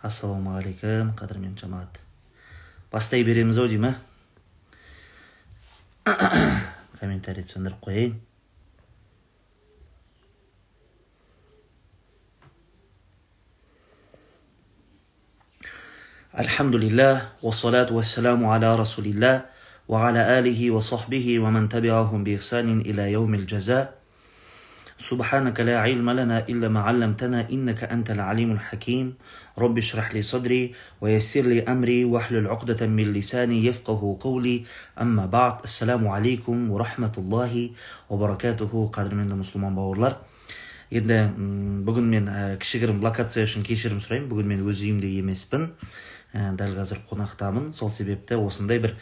Ассалаумағалейкум, қадірмен жамағат. Бастай береміз ау деймін, а? Комментарий сөндіріп қояйын. Альхамдулилля, уассалату уассаламу аля расулилля, ва аля алихи ва сахбихи ва ман табиахум би ихсанин иля яумил джаза. سبحانك لا علم لنا إلا ما علمتنا إنك أنت العليم الحكيم رب اشرح لي صدري ويسر لي أمري واحلل عقدة من لساني يفقه قولي أما بعد السلام عليكم ورحمة الله وبركاته. Қадірменді мұсылман бауырлар, енді бүгін мен кішігірім локация үшін кешірім сұраймын. Бүгін мен өз үйімде емеспін, дәл қазір қонақтамын. Сол себепті осындай бір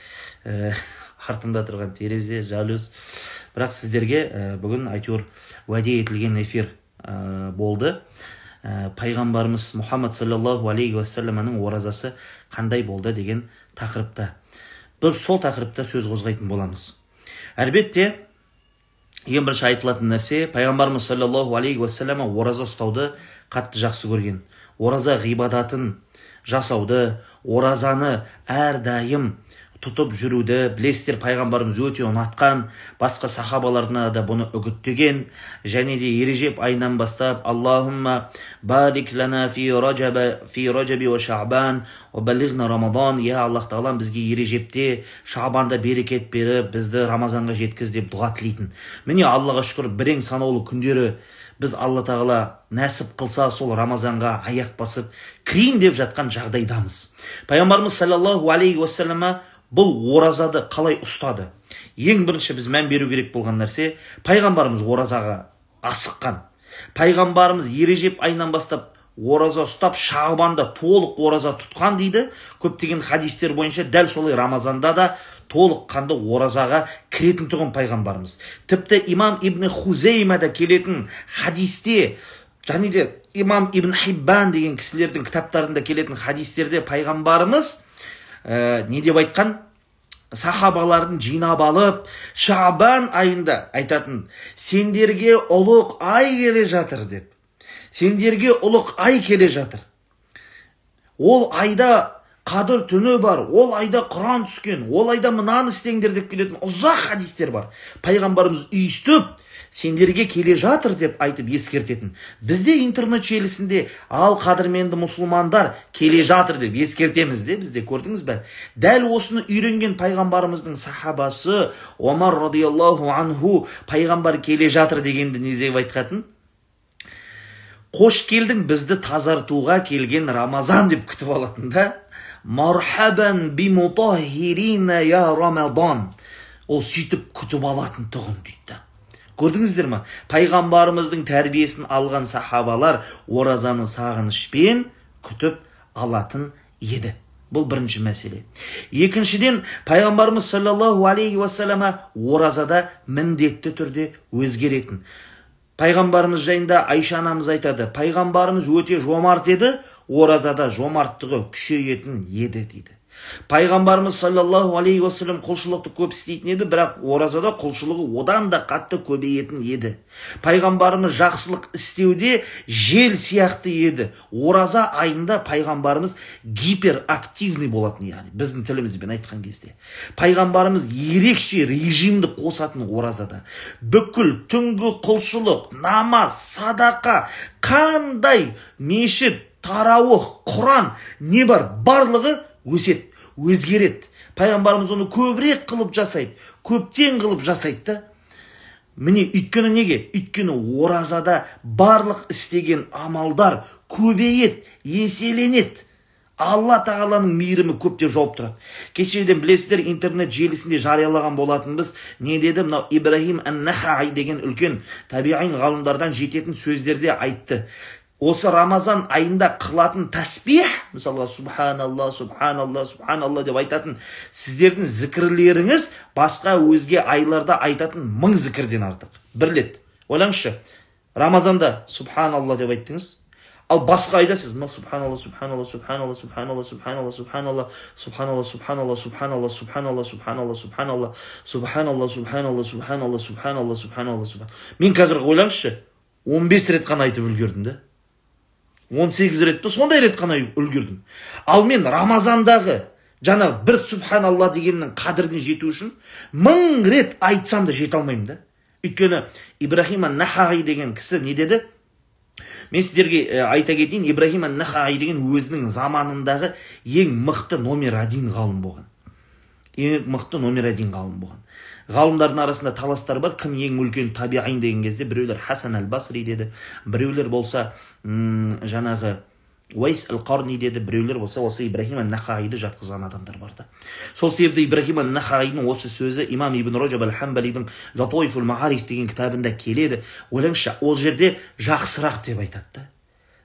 артымда тұрған терезе, жалюз. Бірақ сіздерге бүгін әйтеуір уәде етілген эфир болды. Пайғамбарымыз Мұхаммад саллаллаху алейхи уассаламның оразасы қандай болды деген тақырыпта. Бір сол тақырыпта сөз қозғайтын боламыз. Әлбетте, ең бірінші айтылатын нәрсе, пайғамбарымыз саллаллаху алейхи уассалам ораза ұстауды қатты жақсы көрген. Ораза ғибадатын жасауды, оразаны әрдайым тұтып жүруді, білесіздер, пайғамбарымыз өте ұнатқан, басқа сахабаларына да бұны үгіттеген. Және де Ережеп айынан бастап Аллахумма барик лана фи раджаби ва ша'бан ва баллигна Рамадан, я Аллах тағалам бізге Ережепте, Шабанда берекет беріп, бізді Рамазанға жеткіз деп дұға тілейтін. Міне, Аллаға шүкір, бірең санаулы күндері біз Алла тағала нәсіп қылса, сол Рамазанға аяқ басып кірейін деп жатқан жағдайдамыз. Пайғамбарымыз саллаллаху алейхи уассалама бұл оразады қалай ұстады? Ең бірінші біз мән беру керек болған нәрсе, пайғамбарымыз оразаға асыққан. Пайғамбарымыз Ережеп айынан бастап ораза ұстап, Шағбанда толық ораза тұтқан дейді. Көптеген хадистер бойынша дәл солай Рамазанда да толыққанды оразаға кіретін тұғын пайғамбарымыз. Тіпті имам Ибн Хузеймада келетін хадисте, және де имам Ибн Хиббан деген кісілердің кітаптарында келетін хадистерде пайғамбарымыз не деп айтқан? Сахабаларын жинап алып, Шабан айында айтатын, сендерге ұлық ай келе жатыр деп. Сендерге ұлық ай келе жатыр. Ол айда қадір түні бар, ол айда Құран түскен, ол айда мынаны істеңдер деп келетін ұзақ хадистер бар. Пайғамбарымыз үйістіп, сендерге келе жатыр деп айтып ескертетін. Бізде интернет желісінде ал қадірменді мұсылмандар келе жатыр деп ескертеміз де, бізде көрдіңіз бе? Дәл осыны үйренген пайғамбарымыздың сахабасы Омар радиаллаху анху пайғамбар келе жатыр дегенді не деп айтқатын? Қош келдің, бізді тазартуға келген Рамазан деп күтіп алатын да. Мархабан бимутахирина я Рамадан. Ол сөйтіп күтіп алатын тұғын дейді. Көрдіңіздер ме? Пайғамбарымыздың тәрбиесін алған сахабалар оразаны сағынышпен күтіп алатын еді. Бұл бірінші мәселе. Екіншіден, пайғамбарымыз саллаллаху алейхи уассалама оразада міндетті түрде өзгеретін. Пайғамбарымыз жайында Айша анамыз айтады, пайғамбарымыз өте жомарт еді, оразада жомарттығы күшейетін еді дейді. Пайғамбарымыз саллаллаху алейхи уассалам құлшылықты көп істейтін еді, бірақ оразада құлшылығы одан да қатты көбейетін еді. Пайғамбарымыз жақсылық істеуде жел сияқты еді. Ораза айында пайғамбарымыз гиперактивный болатын, яғни біздің тілімізбен айтқан кезде. Пайғамбарымыз ерекше режимді қосатын оразада. Бүкіл түнгі құлшылық, намаз, садақа, қандай мешіт, тарауых, Құран не бар, барлығы өседі, өзгереді. Пайғамбарымыз оны көбірек қылып жасайды, көптен қылып жасайды да. Міне, өйткені неге? Өйткені оразада барлық істеген амалдар көбейеді, еселенеді. Алла тағаланың мейірімі көптеп жауып тұрады. Кешеден білесіздер, интернет желісінде жариялаған болатынбыз. Не деді? Мынау Ибрахим ан-Нахаи деген үлкен табиғин ғалымдардан жететін сөздерде айтты. Осы Рамазан айында қылатын тәсбих, мысалға субханалла, субханалла, субханалла деп айтатын сіздердің зікірлеріңіз басқа өзге айларда айтатын 1000 зікірден артық. Бір рет. Ойлаңызшы, Рамазанда субханалла деп айттыңыз, Ал басқа айда сіз субханалла, субханалла, субханалла, субханалла, субханалла, субханалла, субханалла, субханалла, субханалла, субханалла, субханалла, субханалла, субханалла, субханалла, субханалла, субханалла, субханалла, субханалла. Мен қазір ойлаңызшы, 15 рет қана айтып үлгердім да. 18 рет пе, сондай рет қана үлгердім. Ал мен Рамазандағы жаңа бір субханалла дегеннің қадіріне жету үшін 1000 рет айтсам да жете алмаймын да. Өйткені Ибрахим ан-Нахаи деген кісі не деді? Мен сіздерге айта кетейін, Ибрахим ан-Нахаи деген өзінің заманындағы ең мықты номер 1 ғалым болған. Ең мықты номер 1 ғалым болған. Ғалымдардың арасында таластар бар, кім ең үлкен табиғин деген кезде біреулер Хасан әл-Басри деді, біреулер болса жаңағы Уайс әл-Қарни деді, біреулер болса осы Ибрахим ан-Нахаиді жатқызған адамдар барды. Сол себепті Ибрахим ан-Нахаидің осы сөзі имам Ибн Ражаб әл-Хамбалидің Латоифул Маариф деген кітабында келеді. Ойлаңызшы, ол жерде жақсырақ деп айтады да.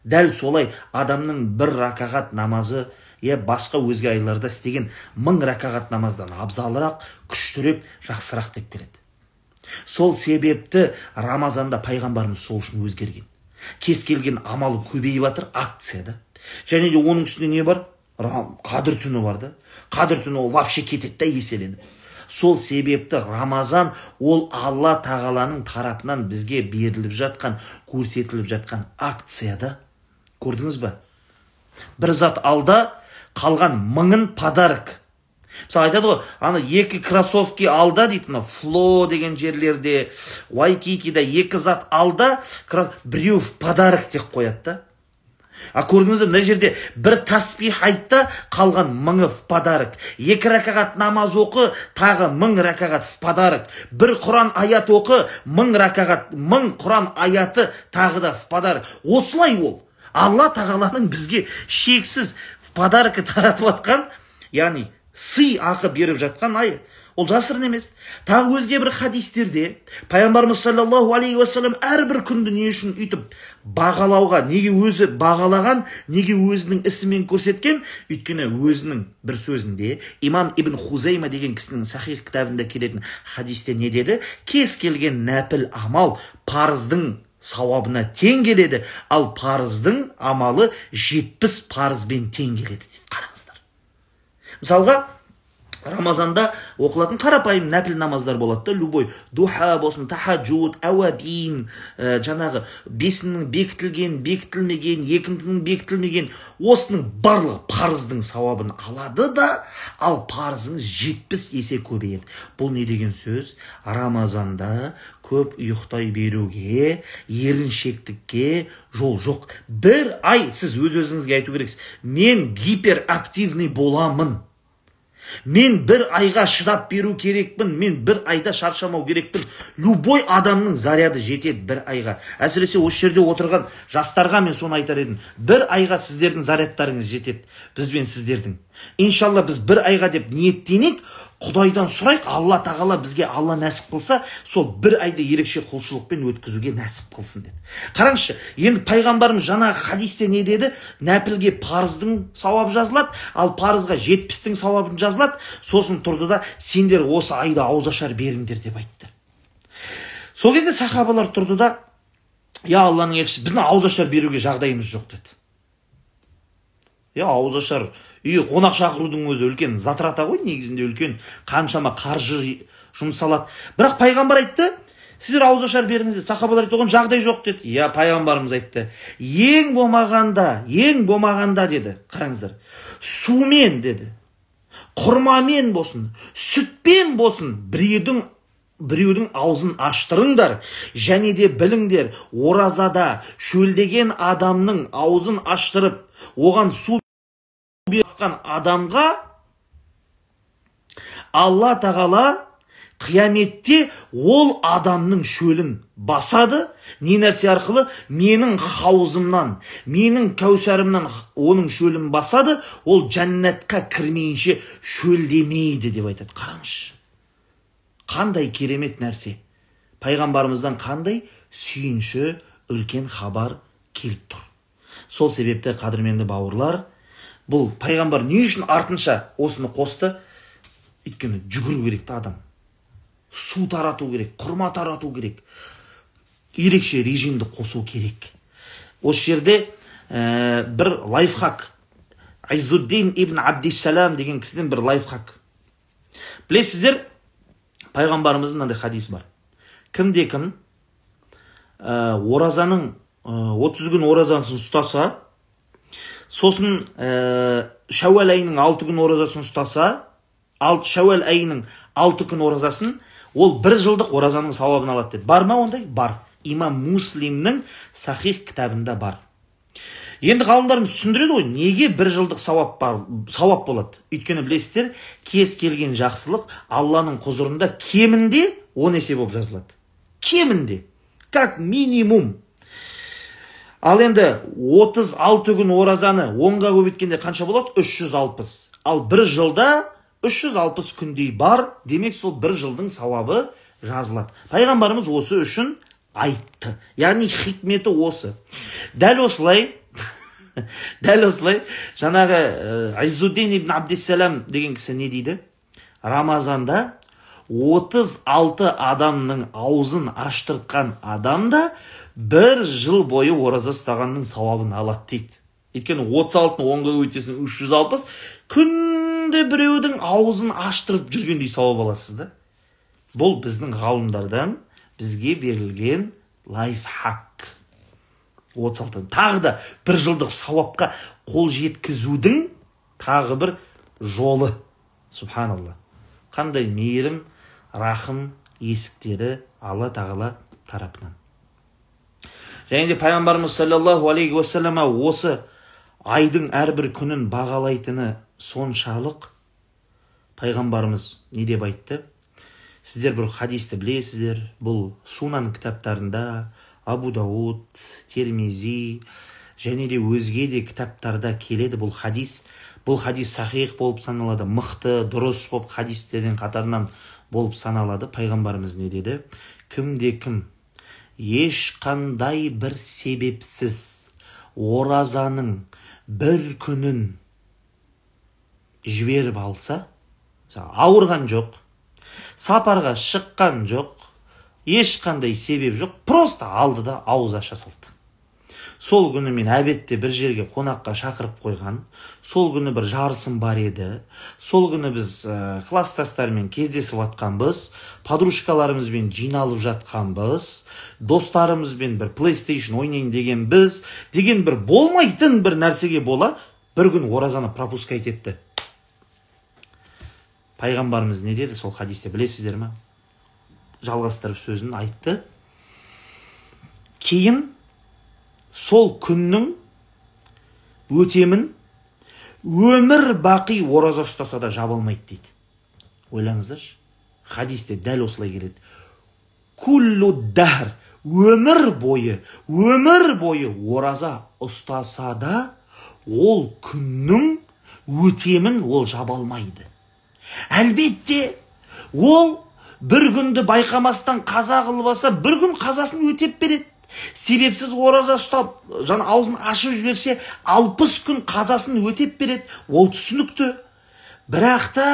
Дәл солай адамның бір ракағат намазы, я басқа өзге айларда істеген 1000 ракағат намаздан абзалырақ, күштірек, жақсырақ деп келеді. Сол себепті Рамазанда пайғамбарымыз сол үшін өзгерген. Кез келген амалы көбейіп жатыр, акцияда. Және де оның үстіне не бар? Қадір түні бар да. Қадір түні ол вообще кетеді да еселеніп. Сол себепті Рамазан ол Алла тағаланың тарапынан бізге беріліп жатқан, көрсетіліп жатқан акцияда. Көрдіңіз ба? Бір зат алда, қалған 1000-ын подарок. Мысалы айтады ғой, ана 2 кроссовки алда дейді, мына Фло деген жерлерде, Уайкикида 2 зат алда, біреу в подарок деп қояды да. А көрдіңіз бе, мына жерде бір таспих айтта, қалған 1000-ы в подарок. 2 ракағат намаз оқы, тағы 1000 ракағат в подарок. Бір Құран аят оқы, 1000 ракағат, 1000 Құран аяты тағы да в подарок. Осылай ол. Алла тағаланың бізге шексіз в подарок таратып атқан, яғни сый ақы беріп жатқан ай, ол жасырын емес. Тағы өзге бір хадистерде пайғамбарымыз саллаллаху алейхи уассалам әрбір күнді не үшін үйтіп бағалауға, неге өзі бағалаған, неге өзінің ісімен көрсеткен? Өйткені өзінің бір сөзінде имам Ибн Хузайма деген кісінің сахих кітабында келетін хадисте не деді? Кез келген нәпіл амал парыздың сауабына тең келеді, ал парыздың амалы 70 парызбен тең келеді дейді. Қараңыздар. Мысалға, Рамазанда оқылатын қарапайым нәпіл намаздар болады да, любой духа болсын, тахаджуд, әуабин, жаңағы бесінің бекітілген, бекітілмеген, екіншінің бекітілмеген, осының барлығы парыздың сауабын алады да, ал парызың 70 есе көбейеді. Бұл не деген сөз? Рамазанда көп ұйықтай беруге, еріншектікке жол жоқ. Бір ай сіз өз-өзіңізге айту керексіз: мен гиперактивный боламын. Мен бір айға шыдап беру керекпін, мен бір айда шаршамау керекпін. Любой адамның заряды жетеді бір айға. Әсіресе осы жерде отырған жастарға мен соны айтар едім. Бір айға сіздердің зарядтарыңыз жетеді, бізбен сіздердің. Иншалла біз бір айға деп ниеттенейік, Құдайдан сұрайық, Алла тағала бізге Алла нәсіп қылса, сол бір айды ерекше құлшылықпен өткізуге нәсіп қылсын деді. Қараңызшы, енді пайғамбарымыз жаңағы хадисте не деді? Нәпілге парыздың сауабы жазылады, ал парызға 70-тің сауабын жазылады. Сосын тұрды да, сендер осы айда ауызашар беріңдер деп айтты. Сол кезде сахабалар тұрды да, я Алланың елшісі, біздің ауызашар беруге жағдайымыз жоқ деді. Я ауызашар, үйге қонақ шақырудың өзі үлкен затрата ғой, негізінде үлкен қаншама қаржы жұмсалады. Бірақ пайғамбар айтты, сіздер ауызашар беріңіз деді. Сахабалар айтты, оған жағдай жоқ деді. Я пайғамбарымыз айтты, ең болмағанда, ең болмағанда деді. Қараңыздар, сумен деді, құрмамен болсын, сүтпен болсын, біреудің аузын аштырыңдар, және де біліңдер, оразада шөлдеген адамның аузын аштырып, оған су берген адамға Алла тағала қияметте ол адамның шөлін басады. Не нәрсе арқылы? Менің хаузымнан, менің кәусарымнан оның шөлін басады, ол жәннатқа кірмейінше шөлдемейді деп айтады. Қараңызшы, қандай керемет нәрсе. Пайғамбарымыздан қандай сүйінші үлкен хабар келіп тұр. Сол себепті, қадірменді бауырлар, бұл пайғамбар не үшін артынша осыны қосты? Өйткені жүгіру керек та адам. Су тарату керек, құрма тарату керек. Ерекше режимді қосу керек. Осы жерде Бір лайфхак, Иззуддин ибн Абдиссалам деген кісіден бір лайфхак. Білесіздер, пайғамбарымыздың мынандай хадисі бар. Кімде кім оразаның 30 күн оразасын ұстаса, сосын Шәуәл айының 6 күн оразасын ұстаса, Шәуәл айының 6 күн оразасын, ол бір жылдық оразаның сауабын алады деді. Бар ма ондай? Бар. Имам Муслимнің сахих кітабында бар. Енді ғалымдарымыз түсіндіреді ғой, неге бір жылдық сауап бар, сауап болады? Өйткені білесіздер, кез келген жақсылық Алланың құзырында кемінде 10 есе болып жазылады. Кемінде, как минимум. Ал енді 36 күн оразаны 10-ға көбейткенде қанша болады? 360. Ал бір жылда 360 күндей бар, демек сол бір жылдың сауабы жазылады. Пайғамбарымыз осы үшін айтты. Яғни хикметі осы. Дәл осылай, дәл осылай жаңағы Иззуддин ибн Абдиссалам деген кісі не дейді? Рамазанда 36 адамның аузын аштыртқан адам да бір жыл бойы ораза ұстағанның сауабын алады дейді. Өйткені 36-ны 10-ға көбейтесің 360, күнде біреудің аузын аштырып жүргендей сауап аласыз да. Бұл біздің ғалымдардан бізге берілген лайфхак. 36 тағы да бір жылдық сауапқа қол жеткізудің тағы бір жолы. Субханалла. Қандай мейірім, рахым есіктері Алла Тағала тарапынан. Және де пайғамбарымыз саллаллаху алейхи уассалама осы айдың әрбір күнін бағалайтыны соншалық, пайғамбарымыз не деп айтты? Сіздер бір хадисті білесіздер, бұл Сунан кітаптарында, Абу Дауд, Термизи және де өзге де кітаптарда келеді бұл хадис. Бұл хадис сахих болып саналады, мықты, дұрыс болып хадистердің қатарынан болып саналады. Пайғамбарымыз не деді? Кімде кім ешқандай бір себепсіз оразаның бір күнін жіберіп алса, ауырған жоқ, сапарға шыққан жоқ, ешқандай себеп жоқ, просто алды да ауыз аша салды. Сол күні мен әбетте бір жерге қонаққа шақырып қойған, сол күні бір жарысым бар еді, сол күні біз класстастармен кездесіп жатқанбыз, подружкаларымызбен жиналып жатқанбыз, достарымызбен бір PlayStation ойнайын деген біз, деген бір болмайтын бір нәрсеге бола, бір күн оразаны пропускать етті. Пайғамбарымыз не деді сол хадисте, білесіздер ме? Жалғастырып сөзін айтты. Кейін сол күннің өтемін өмір бақи ораза ұстаса да жабылмайды дейді. Ойлаңыздаршы, хадисте дәл осылай келеді. Куллу дахр, өмір бойы ораза ұстаса да ол күннің өтемін ол жабылмайды. Әлбетте, ол бір күнді байқамастан қаза қылып алса, бір күн қазасын өтеп береді. Себепсіз ораза ұстап, жан аузын ашып жіберсе, 60 күн қазасын өтеп береді. Ол түсінікті. Бірақ та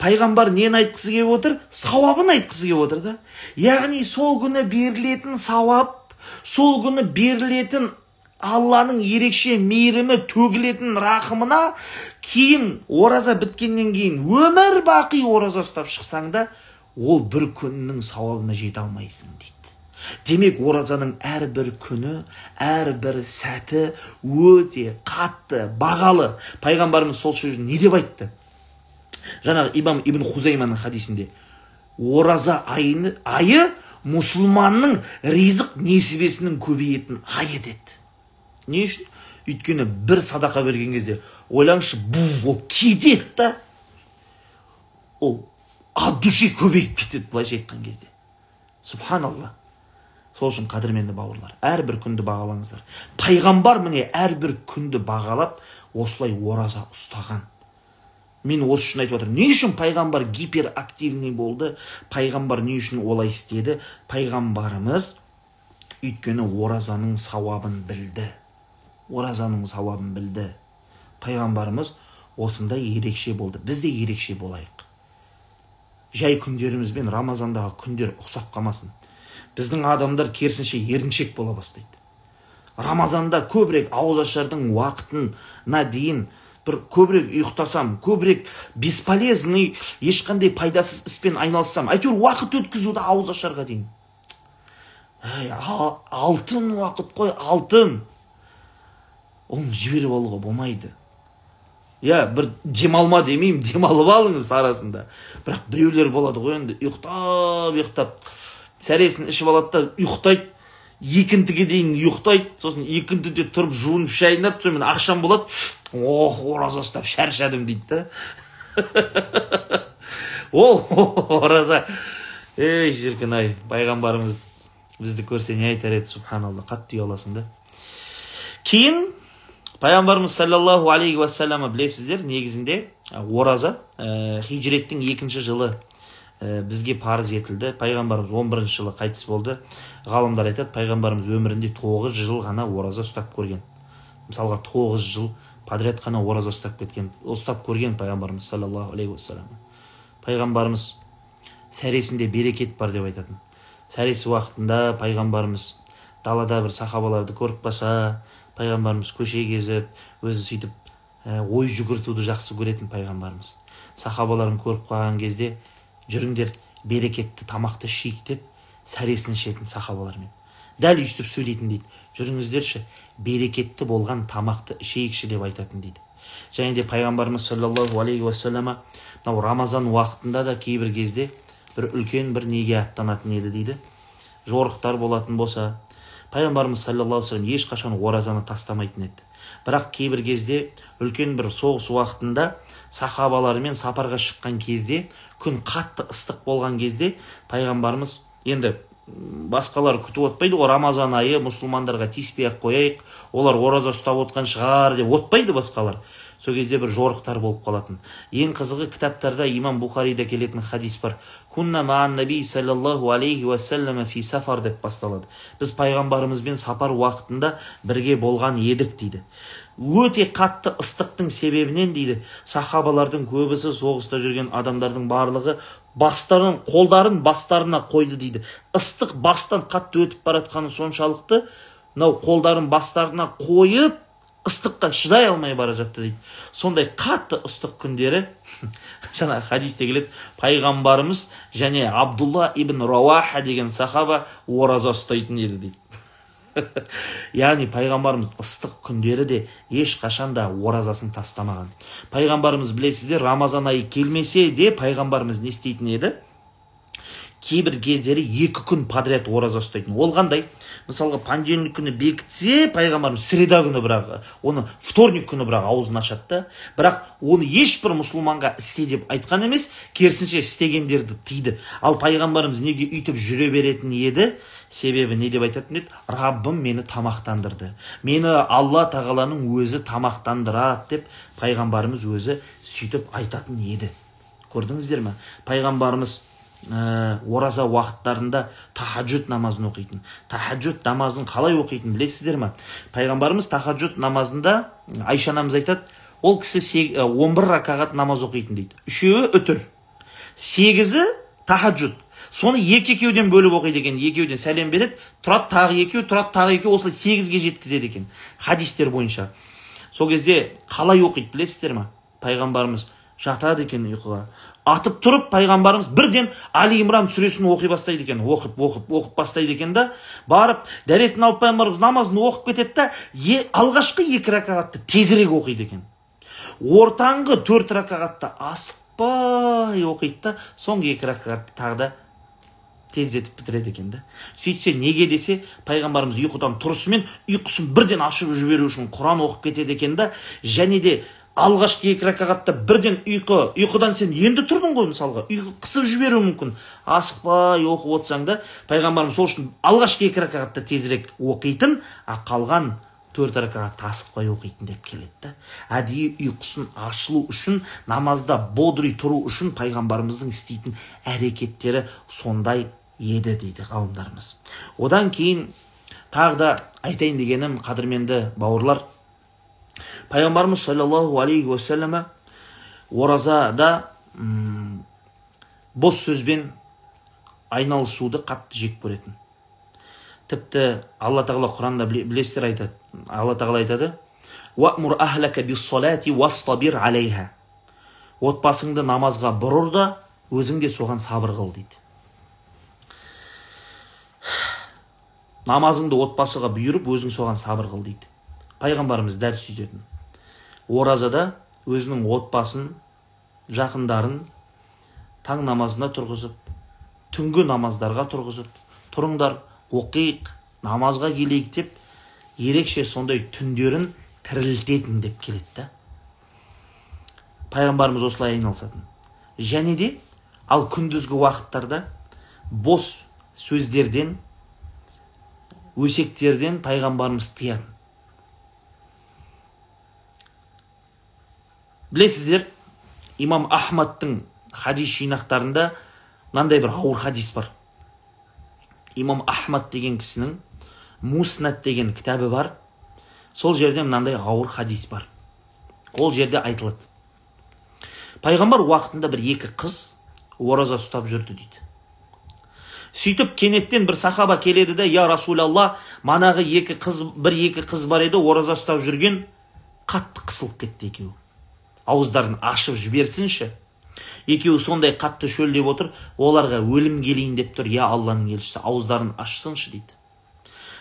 пайғамбар нені айтқысы келіп отыр? Сауабын айтқысы келіп отыр да. Яғни сол күні берілетін сауап, сол күні берілетін Алланың ерекше мейірімі, төгілетін рахымына кейін ораза біткеннен кейін өмір бақи ораза ұстап шықсаң да, ол бір күннің сауабына жете алмайсың дейді. Демек, оразаның әрбір күні, әрбір сәті өте қатты, бағалы. Пайғамбарымыз сол сөзін не деп айтты? Жаңағы Имам Ибн Хузайманың хадисінде, ораза айы мұсылманның ризық несібесінің көбейетін айы деді. Не үшін? Өйткені бір садақа берген кезде, ойлаңызшы, ол кетеді да, ол от души көбейіп кетеді, былайша айтқан кезде. Субханалла. Сол үшін қадірменді бауырлар, әрбір күнді бағалаңыздар. Пайғамбар міне әрбір күнді бағалап, осылай ораза ұстаған. Мен осы үшін айтып отырмын. Не үшін пайғамбар гиперактивный болды? Пайғамбар не үшін олай істеді? Пайғамбарымыз өйткені оразаның сауабын білді. Оразаның сауабын білді. Пайғамбарымыз осындай ерекше болды. Біз де ерекше болайық. Жай күндерімізбен Рамазандағы күндер ұқсап қалмасын. Біздің адамдар керісінше еріншек бола бастайды. Рамазанда көбірек ауызашардың уақытына дейін бір көбірек ұйықтасам, көбірек бесполезный, ешқандай пайдасыз іспен айналыссам, әйтеуір уақыт өткізуді ауызашарға дейін. Әй, алтын уақыт қой, алтын. Оны жіберіп алуға болмайды. Я, бір демалма демеймін, демалып алыңыз арасында. Бірақ біреулер болады ғой енді, ұйықтап, сәресін ішіп алады да ұйықтайды, екінтіге дейін ұйықтайды, сосын екінтіде тұрып жуынып шайынады, сонымен ақшам болады, ох, ораза ұстап шаршадым дейді да. Ол ораза, ей шіркін ай, пайғамбарымыз бізді көрсе не айтар еді, субханалла, қатты ұяласың да. Кейін пайғамбарымыз саллаллаху алейхи уассалам, білесіздер, негізінде ораза хижреттің 2 жылы бізге парыз етілді. Пайғамбарымыз 11 жылы қайтыс болды. Ғалымдар айтады, пайғамбарымыз өмірінде 9 жыл ғана ораза ұстап көрген. Мысалға 9 жыл подряд қана ораза ұстап кеткен, ұстап көрген пайғамбарымыз саллаллаху алейхи уассалам. Пайғамбарымыз сәресінде берекет бар деп айтатын. Сәресі уақытында пайғамбарымыз далада бір сахабаларды көріп қалса, пайғамбарымыз көше кезіп, өзі сөйтіп ой жүгіртуді жақсы көретін пайғамбарымыз. Сахабаларын көріп қалған кезде, жүріңдер берекетті тамақты ішейік деп сәресін ішетін сахабалармен. Дәл өйстіп сөйлейтін дейді. Жүріңіздерші, берекетті болған тамақты ішейікші деп айтатын дейді. Және де пайғамбарымыз саллаллаху алейхи уассалама мынау Рамазан уақытында да кейбір кезде бір үлкен бір неге аттанатын еді дейді. Жорықтар болатын болса, пайғамбарымыз саллаллаху алейхи уассалам ешқашан оразаны тастамайтын еді. Бірақ кейбір кезде үлкен бір соғыс уақытында сахабаларымен сапарға шыққан кезде, күн қатты ыстық болған кезде пайғамбарымыз енді басқалар күтіп отпайды ғой, Рамазан айы мұсылмандарға тиіспей ақ қояйық, олар ораза ұстап отқан шығар деп отпайды басқалар. Сол кезде бір жорықтар болып қалатын. Ең қызығы кітаптарда Имам Бухарида келетін хадис бар. Кунна маан наби саллаллаху алейхи уассалам фи сафар деп басталады. Біз пайғамбарымызбен сапар уақытында бірге болған едік дейді. Өте қатты ыстықтың себебінен дейді, сахабалардың көбісі, соғыста жүрген адамдардың барлығы бастарын, қолдарын бастарына қойды дейді. Ыстық бастан қатты өтіп баратқаны соншалықты, мынау қолдарын бастарына қойып, ыстыққа шыдай алмай бара жатты дейді. Сондай қатты ыстық күндері, жаңа хадисте келеді, пайғамбарымыз және Абдулла ибн Рауаха деген сахаба ораза ұстайтын еді дейді. Яғни пайғамбарымыз ыстық күндері де ешқашан да оразасын тастамаған. Пайғамбарымыз білесіздер, Рамазан айы келмесе де пайғамбарымыз не істейтін еді? Кейбір кездері 2 күн подряд ораза ұстайтын. Ол қандай? Мысалға, понедельник күні бекітсе, пайғамбарымыз среда күні бірақ, оны вторник күні бірақ аузын ашады да. Бірақ оны ешбір мұсылманға істе деп айтқан емес, керісінше істегендерді тыйды. Ал пайғамбарымыз неге үйтіп жүре беретін еді? Себебі не деп айтатын еді? Раббым мені тамақтандырды. Мені Алла тағаланың өзі тамақтандырады деп пайғамбарымыз өзі сөйтіп айтатын еді. Көрдіңіздер ме? Пайғамбарымыз ораза уақыттарында тахаджуд намазын оқитын. Тахаджуд намазын қалай оқитын білесіздер ме? Пайғамбарымыз тахаджуд намазында, Айша анамыз айтады, ол кісі 11 ракағат намаз оқитын дейді. 3-еуі үтір, 8-і тахаджуд. Соны екі-екеуден бөліп оқиды екен. Екеуден сәлем береді, тұрады тағы екеу, тұрады тағы екеу, осылай 8-ге жеткізеді екен хадистер бойынша. Сол кезде қалай оқиды білесіздер ме? Пайғамбарымыз жатады екен ұйқыға. Атып тұрып пайғамбарымыз бірден Али Имран сүресін оқи бастайды екен. Оқып, оқып, оқып бастайды екен да, барып дәретін алып пайғамбарымыз намазын оқып кетеді да, алғашқы 2 ракағатты тезірек оқиды екен. Ортаңғы 4 ракағатты асықпай оқиды да, соңғы 2 ракағатты тағы да тездетіп бітіреді екен да. Сөйтсе неге десе, пайғамбарымыз ұйқыдан тұрысымен ұйқысын бірден ашып жіберу үшін Құран оқып кетеді екен да, және де алғашқы 2 ракағатта бірден ұйқыдан сен енді тұрдың ғой мысалға, ұйқы қысып жіберуі мүмкін. Асықпай оқып отырсаң да, пайғамбарымыз сол үшін алғашқы 2 ракағатта тезірек оқитын, а қалған 4 ракағатта асықпай оқитын деп келеді да. Әдейі ұйқысын ашылу үшін, намазда бодрый тұру үшін пайғамбарымыздың істейтін әрекеттері сондай еді дейді ғалымдарымыз. Одан кейін тағы да айтайын дегенім, қадірменді бауырлар, пайғамбарымыз саллаллаху алейхи уассалама оразада бос сөзбен айналысуды қатты жек көретін. Тіпті Алла Тағала Құранда білесіздер айтады. Алла Тағала айтады: «Уәмур ахлака биссалати уастабир алейха». Отбасыңды намазға бұрыр да, өзің де соған сабыр қыл дейді. Намазыңды отбасыға бұйырып, өзің соған сабыр қыл дейді. Пайғамбарымыз дәл сөйтетін. Оразада өзінің отбасын, жақындарын таң намазына тұрғызып, түнгі намаздарға тұрғызып, тұрыңдар, оқиық, намазға келейік деп ерекше сондай түндерін тірілтетін деп келеді да. Пайғамбарымыз осылай айналысатын. Және де ал күндізгі уақыттарда бос сөздерден, өсектерден пайғамбарымыз тыятын. Білесіздер, имам Ахмадтың хадис жинақтарында мынандай бір ауыр хадис бар. Имам Ахмад деген кісінің Муснад деген кітабы бар. Сол жерде мынандай ауыр хадис бар. Ол жерде айтылады. Пайғамбар уақытында бір екі қыз ораза ұстап жүрді дейді. Сөйтіп кенеттен бір сахаба келеді де, «Я Расулалла, манағы екі қыз, бір екі қыз бар еді, ораза ұстап жүрген, қатты қысылып кетті екеуі. Ауыздарын ашып жіберсінші. Екеуі сондай қатты шөлдеп отыр, оларға өлім келейін деп тұр, я Алланың елшісі, ауыздарын ашсыншы» дейді.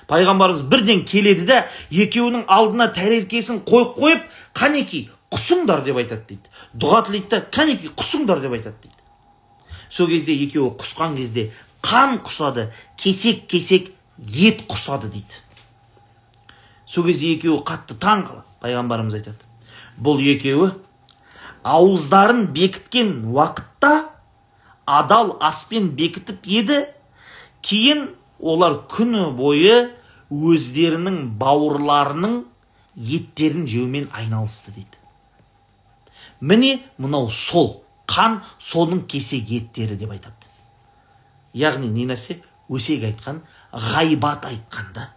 Пайғамбарымыз бірден келеді де, екеуінің алдына тәрелкесін қойып қойып, «Қанеки, құсыңдар» деп айтады дейді. Дұға тілейді де, «Қанеки, құсыңдар» деп айтады дейді. Сол кезде екеуі құсқан кезде қан құсады, кесек-кесек ет құсады дейді. Сол кезде екеуі қатты таң қалады. Пайғамбарымыз айтады: бұл екеуі ауыздарын бекіткен уақытта адал аспен бекітіп еді, кейін олар күні бойы өздерінің бауырларының еттерін жеумен айналысты дейді. Міне мынау сол қан, соның кесек еттері деп айтады. Яғни не нәрсе? Өсек айтқан, ғайбат айтқан да.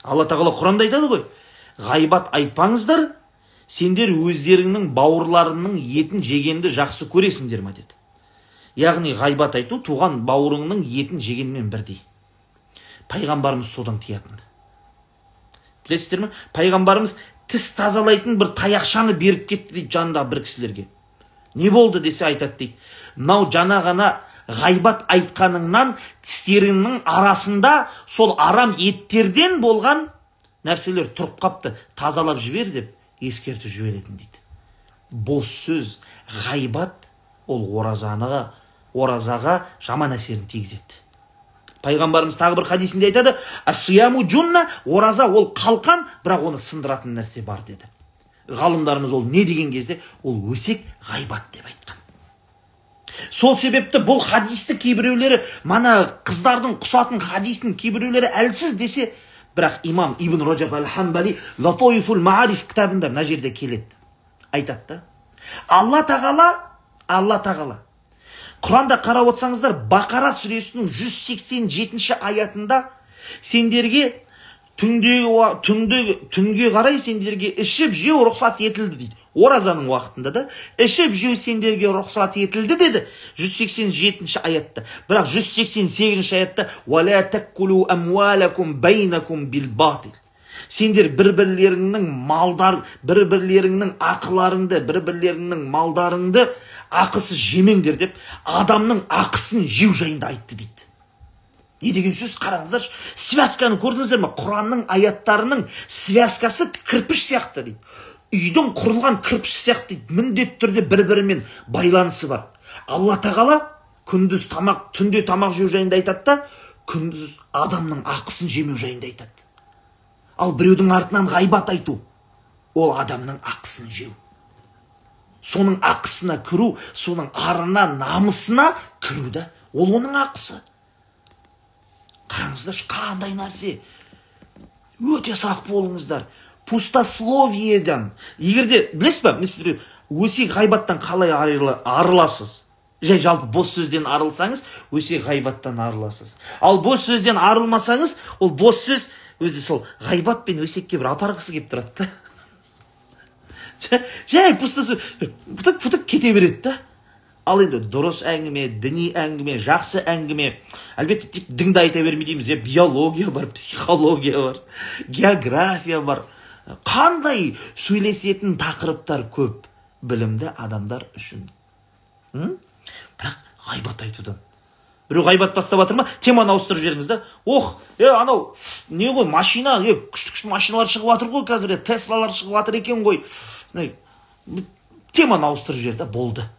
Алла Тағала Құранда айтады ғой: ғайбат айтпаңыздар, сендер өздеріңнің бауырларының етін жегенді жақсы көресіңдер ма деді. Яғни ғайбат айту туған бауырыңның етін жегенмен бірдей. Пайғамбарымыз содан тиятын. Білесіздер ме? Пайғамбарымыз тіс тазалайтын бір таяқшаны беріп кетті дейді жанындағы бір кісілерге. Не болды десе айтады дейді: мынау жаңа ғана ғайбат айтқаныңнан тістеріңнің арасында сол арам еттерден болған нәрселер тұрып қапты, тазалап жібер деп ескертіп жіберетін дейді. Бос сөз, ғайбат ол оразаға жаман әсерін тигізеді. Пайғамбарымыз тағы бір хадисінде айтады: «Ас-сияму джунна», ораза ол қалқан, бірақ оны сындыратын нәрсе бар деді. Ғалымдарымыз ол не деген кезде, ол өсек, ғайбат деп айтқан. Сол себепті бұл хадисті кейбіреулері, мана қыздардың құсатын хадисін кейбіреулері әлсіз десе, бірақ имам Ибн Ражаб әл-Хамбали Латоифул Маариф кітабында мына жерде келеді. Айтады да, Алла Тағала Құранда қарап отырсаңыздар, Бақара сүресінің 187-ші аятында сендерге түнге қарай сендерге ішіп жеу рұқсат етілді дейді. Оразаның уақытында да ішіп жеу сендерге рұқсат етілді деді 187-ші аятта. Бірақ 188-ші аятта «Уәлә тәккулу әмуалакум бәйнакум бил батил». Сендер бір-бірлеріңнің малдар, бір-бірлеріңнің ақыларыңды, бір-бірлеріңнің малдарыңды ақысыз жемеңдер деп адамның ақысын жеу жайында айтты дейді. Не деген сөз, қараңыздаршы. Связканы көрдіңіздер ме? Құранның аяттарының связкасы кірпіш сияқты дейді. Үйдің құрылған кірпіш сияқты дейді. Міндетті түрде бір-бірімен байланысы бар. Алла Тағала күндіз тамақ, түнде тамақ жеу жайында айтады да, күндіз адамның ақысын жемеу жайында айтады. Ал біреудің артынан ғайбат айту, ол адамның ақысын жеу. Соның ақысына кіру, соның арына, намысына кіру да, ол оның ақысы. Қараңыздаршы, қандай нәрсе. Өте сақ болыңыздар. Пустословиеден. Егер де, білесіз бе, мен сіздерге өсек ғайбаттан қалай арыласыз? Жай жалпы бос сөзден арылсаңыз, өсек ғайбаттан арыласыз. Ал бос сөзден арылмасаңыз, ол бос сөз өзі сол ғайбат пен өсекке бір апарғысы келіп тұрады да. Жай пустословие, пытық-пытық кете береді да. Ал енді дұрыс әңгіме, діни әңгіме, жақсы әңгіме, әлбетте тек дінді айта бермей дейміз, биология бар, психология бар, география бар. Қандай сөйлесетін тақырыптар көп білімді адамдар үшін. Бірақ ғайбат айтудан. Біреу ғайбат тастап жатыр ма, теманы ауыстырып жіберіңіз да. Ох, анау не ғой, машина, күшті-күшті машиналар шығып жатыр ғой қазір, Теслалар шығып жатыр екен ғой. Теманы ауыстырып жібер да, болды.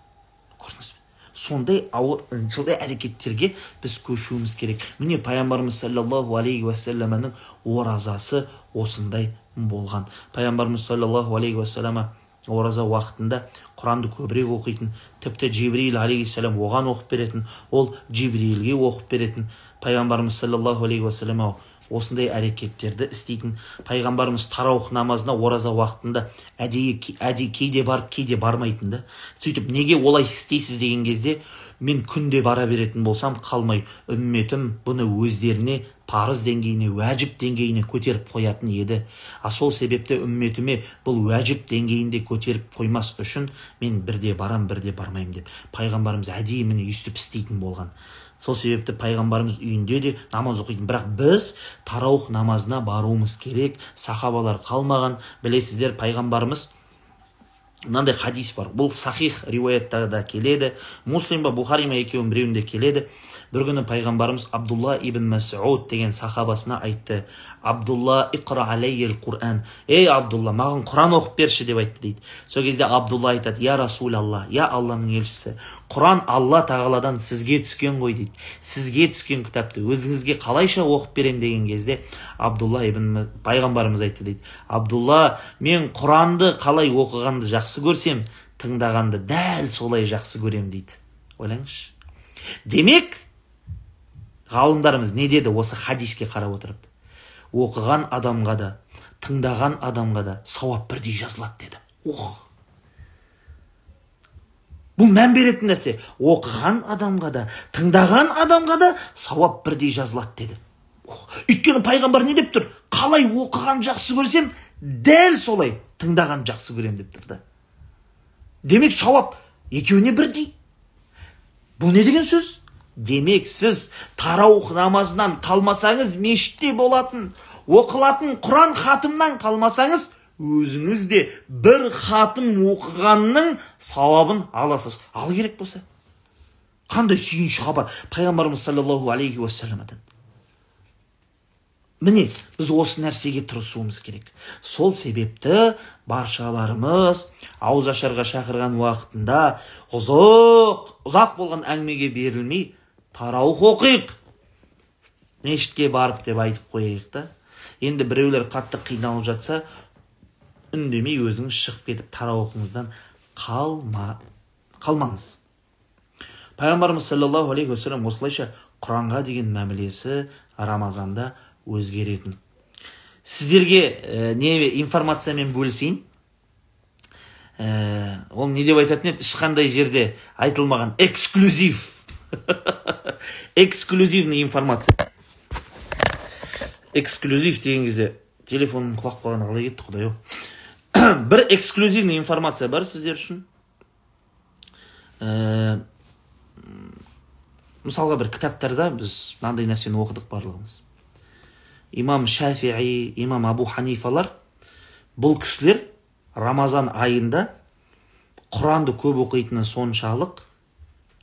Көрдіңіз бе? Сондай ауыр, сондай әрекеттерге біз көшуіміз керек. Міне, пайғамбарымыз саллаллаху алейхи уассаламның оразасы осындай болған. Пайғамбарымыз саллаллаху алейхи уассалама ораза уақытында Құранды көбірек оқитын, тіпті Жибрил алейхиссалам оған оқып беретін, ол Жибрилге оқып беретін. Пайғамбарымыз саллаллаху алейхи уассалам осындай әрекеттерді істейтін. Пайғамбарымыз тараух намазына ораза уақытында әдейі кейде барып, кейде бармайтын да. Сөйтіп, неге олай істейсіз деген кезде, мен күнде бара беретін болсам, қалмай үмметім бұны өздеріне парыз деңгейіне, уәжіп деңгейіне көтеріп қоятын еді. А сол себепті үмметіме бұл уәжіп деңгейінде көтеріп қоймас үшін мен бірде барам, бірде бармаймын деп. Пайғамбарымыз әдейі міне өйстіп істейтін болған. Сол себепті пайғамбарымыз үйінде де намаз оқитын. Бірақ біз тараух намазына баруымыз керек. Сахабалар қалмаған. Білесіздер, пайғамбарымыз мынандай хадис бар. Бұл сахих риуаятта да келеді. Муслим ба, Бухари ма, екеуінің біреуінде келеді. Бір күні пайғамбарымыз Абдулла ибн Мас'уд деген сахабасына айтты: Абдулла, иқра алейел Құран. Ей, Абдулла, маған Құран оқып берші деп айтты дейді. Сол кезде Абдулла айтады: Я Расулалла, я Алланың елшісі, Құран Алла тағаладан сізге түскен ғой дейді. Сізге түскен кітапты өзіңізге қалайша оқып берем деген кезде Абдулла ибн пайғамбарымыз айтты дейді: Абдулла, мен Құранды қалай оқығанды жақсы көрсем, тыңдағанды дәл солай жақсы көрем дейді. Ойлаңызшы. Демек, ғалымдарымыз не деді осы хадиске қарап отырып? Оқыған адамға да, тыңдаған адамға да сауап бірдей жазылады деді. Ох! Бұл мән беретін нәрсе. Оқыған адамға да, тыңдаған адамға да сауап бірдей жазылады деді. Ох! Өйткені пайғамбар не деп тұр? Қалай оқыған жақсы көрсем, дәл солай тыңдаған жақсы көрем деп тұр да. Демек, сауап екеуіне бірдей. Бұл не деген сөз? Демек, сіз тараух намазынан қалмасаңыз, мешітте болатын, оқылатын Құран хатымнан қалмасаңыз, өзіңіз де бір хатым оқығанның сауабын аласыз. Ал керек болса. Қандай сүйінші хабар пайғамбарымыз саллаллаху алейхи уассаламадан. Міне, біз осы нәрсеге тырысуымыз керек. Сол себепті баршаларымыз ауыз ашарға шақырған уақытында ұзақ болған әңгімеге берілмей тараух оқиық. Мешітке барып деп айтып қояйық та. Енді біреулер қатты қиналып жатса, үндемей өзіңіз шығып кетіп тараухыңыздан қалмаңыз. Пайғамбарымыз саллаллаху алейхи уассалам осылайша Құранға деген мәмілесі Рамазанда өзгеретін. Сіздерге не информациямен бөлісейін. Ол не деп айтатын еді? Ешқандай жерде айтылмаған эксклюзив. Эксклюзивный информация. Эксклюзив деген кезде телефоным құлап қалғаны қалай кетті, құдай ау. Бір эксклюзивный информация бар сіздер үшін. Мысалға, бір кітаптарда біз мынандай нәрсені оқыдық барлығымыз. Имам Шафиғи, имам Абу Ханифалар, бұл кісілер Рамазан айында Құранды көп оқитыны соншалық,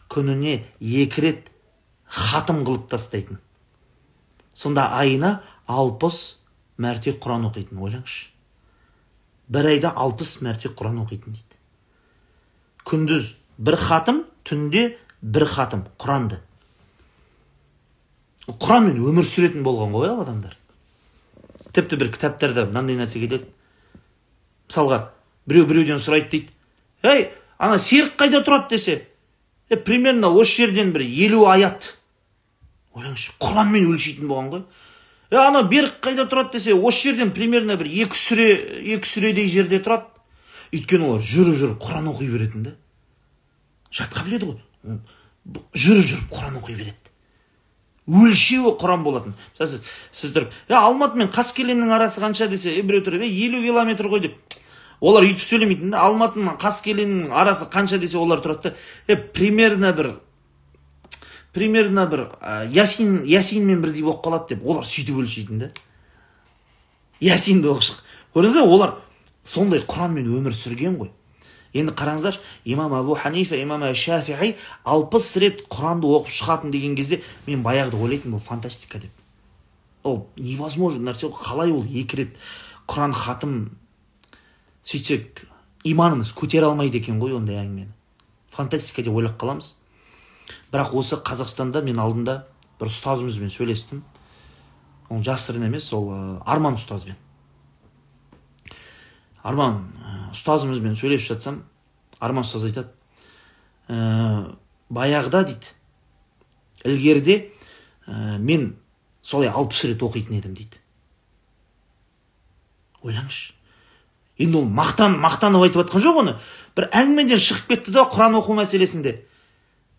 күніне 2 рет хатым қылып тастайтын. Сонда айына 60 мәрте Құран оқитын, ойлаңызшы. Бір айда 60 мәрте Құран оқитын дейді. Күндіз бір хатым, түнде бір хатым Құранды. Құранмен өмір сүретін болған ғой ал адамдар. Тіпті бір кітаптарда мынандай нәрсе келеді. Мысалға, біреу біреуден сұрайды дейді. Ей, ана Серік қайда тұрады десе, примерно осы жерден бір 50 аят. Ойлаңызшы, Құранмен өлшейтін болған ғой. Ана Берік қайда тұрады десе, осы жерден примерно бір 2 сүредей жерде тұрады. Өйткені олар жүріп-жүріп Құран оқи беретін да. Жатқа біледі ғой. Жүріп-жүріп Құран оқи береді. Өлшеуі Құран болатын. Мысалы, сіз тұрып, Алматы мен Қаскелеңнің арасы қанша десе, біреу тұрып, 50 километр ғой деп. Олар өйтіп сөйлемейтін да. Алматының Қаскелеңнің арасы қанша десе, олар тұрады да, примерно бір Ясинмен бірдей болып қалады деп, олар сөйтіп өлшейтін да. Ясинді оқып шық. Көрдіңіз бе, олар сондай Құранмен өмір сүрген ғой. Енді қараңыздаршы, имам Абу Ханифа, имам Шафиғи 60 рет Құранды оқып шығатын деген кезде мен баяғыда ойлайтынмын, бұл фантастика деп. Ол невозможно нәрсе, қалай ол 2 рет Құран хатым, сөйтсек иманымыз көтере алмайды екен ғой ондай әңгімені. Фантастика деп ойлап қаламыз. Бірақ осы Қазақстанда мен алдында бір ұстазымызбен сөйлестім. Ол жасырын емес, ол Арман ұстазбен. Арман ұстазымызбен сөйлесіп жатсам, Арман ұстаз айтады, баяғыда дейді, ілгеріде мен солай 60 рет оқитын едім дейді. Ойлаңызшы. Енді ол мақтанып айтып жатқан жоқ оны. Бір әңгімеден шығып кетті да Құран оқу мәселесінде.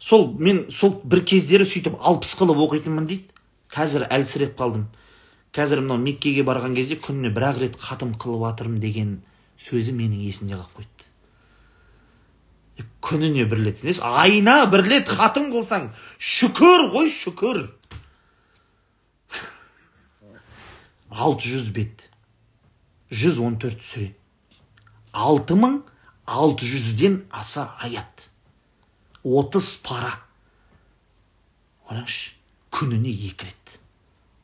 Сол мен сол бір кездері сөйтіп 60 қылып оқитынмын дейді. Қазір әлсіреп қалдым. Қазір мынау Меккеге барған кезде күніне бір-ақ рет хатым қылып жатырмын деген сөзі менің есімде қалып қойды. Күніне бір рет, айына бір рет хатым қылсаң, шүкір ғой, шүкір. 600 бет. 114 сүре. 6600-ден аса аят. 30 пара. Ойлаңызшы, күніне 2 рет.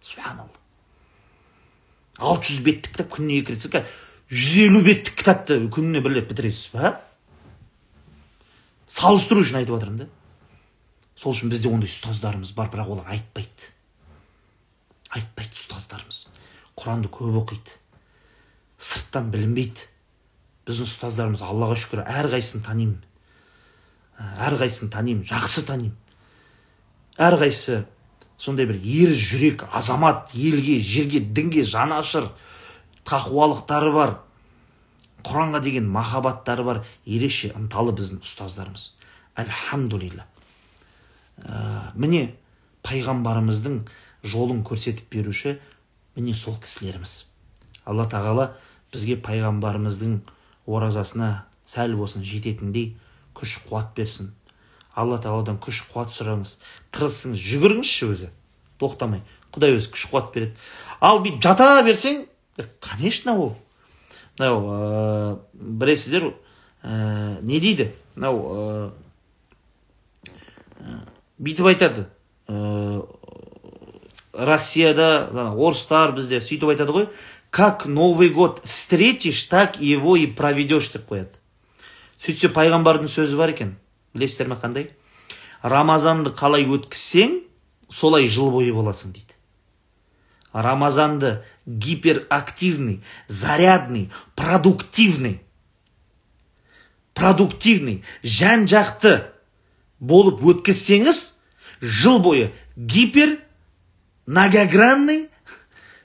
Субханалла. 600 беттік кітап күніне 2 рет. Сіз 150 беттік кітапты күніне бір рет бітіресіз ба? Салыстыру үшін айтып жатырмын да. Сол үшін бізде ондай ұстаздарымыз бар, бірақ олар айтпайды. Айтпайды ұстаздарымыз. Құранды көп оқиды. Сырттан білінбейді. Біздің ұстаздарымыз, Аллаға шүкір, әрқайсысын танимын. Әрқайсысын танимын, жақсы танимын. Әрқайсысы сондай бір ер жүрек, азамат, елге, жерге, дінге жанашыр, тақуалықтары бар, Құранға деген махаббаттары бар, ерекше ынталы біздің ұстаздарымыз. Альхамдулилла. Міне пайғамбарымыздың жолын көрсетіп беруші міне сол кісілеріміз. Алла тағала бізге пайғамбарымыздың оразасына сәл болсын жететіндей күш қуат берсін. Алла тағаладан күш қуат сұраңыз, тырысыңыз, жүгіріңізші өзі, тоқтамай. Құдай өзі күш қуат береді. Ал бүйтіп жата берсең, конечно ол. Мынау білесіздер, не дейді? Мынау бүйтіп айтады. Россияда орыстар бізде сөйтіп айтады ғой. Как Новый год встретишь, так его и проведешь деп қояды. Сөйтсе пайғамбардың сөзі бар екен. Білесіздер ме қандай? Рамазанды қалай өткізсең, солай жыл бойы боласың дейді. Рамазанды гиперактивный, зарядный, продуктивный, жан-жақты болып өткізсеңіз, жыл бойы гипер, многогранный,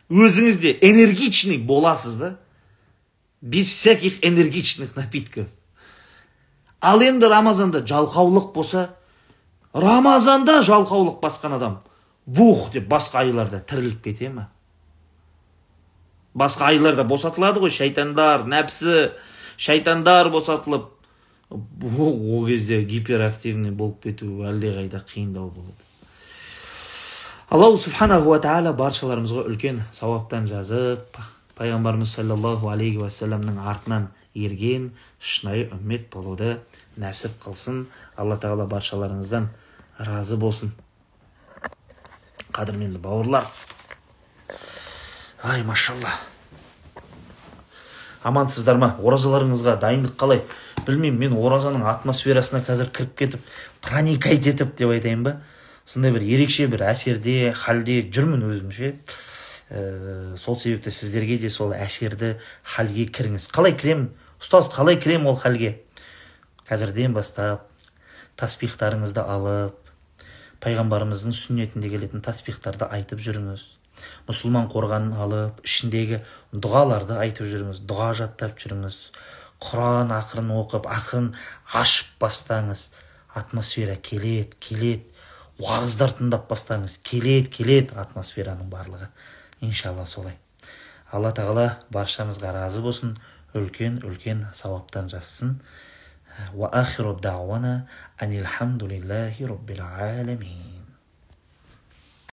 өзіңізде энергичный боласыз да, без всяких энергичных напитков. Ал енді Рамазанда жалқаулық болса, Рамазанда жалқаулық басқан адам бух деп басқа айларда тіріліп кете ме? Басқа айларда босатылады ғой, шайтандар, нәпсі, шайтандар босатылып, о кезде гиперактивный болып кету әлдеқайда қиындау болады. Аллаху субханаху ва тағала баршаларымызға үлкен сауаптан жазып, пайғамбарымыз саллаллаху алейхи уассаламның артынан ерген шынайы үммет болуды нәсіп қылсын. Алла тағала баршаларыңыздан разы болсын. Қадірменді бауырлар, ай машалла, амансыздар ма? Оразаларыңызға дайындық қалай? Білмеймін, мен оразаның атмосферасына қазір кіріп кетіп, проникать етіп деп айтайын ба, сондай бір ерекше бір әсерде, халде жүрмін өзімше. Сол себепті сіздерге де сол әсерді, халге кіріңіз. Қалай кіремін? Ұстаз, қалай кіремін ол халге? Қазірден бастап таспихтарыңызды алып, пайғамбарымыздың сүннетінде келетін таспихтарды айтып жүріңіз. Мұсылман қорғанын алып, ішіндегі дұғаларды айтып жүріңіз, дұға жаттап жүріңіз. Құран ақырын оқып, ақырын ашып бастаңыз. Атмосфера келеді, келеді. Уағыздар тыңдап бастаңыз, келеді, келеді атмосфераның барлығы. Иншалла солай. Алла тағала баршамызға разы болсын. Үлкен үлкен сауаптан жазсын. Уа ахиру дауана анилхамдулиллахи роббил аламин.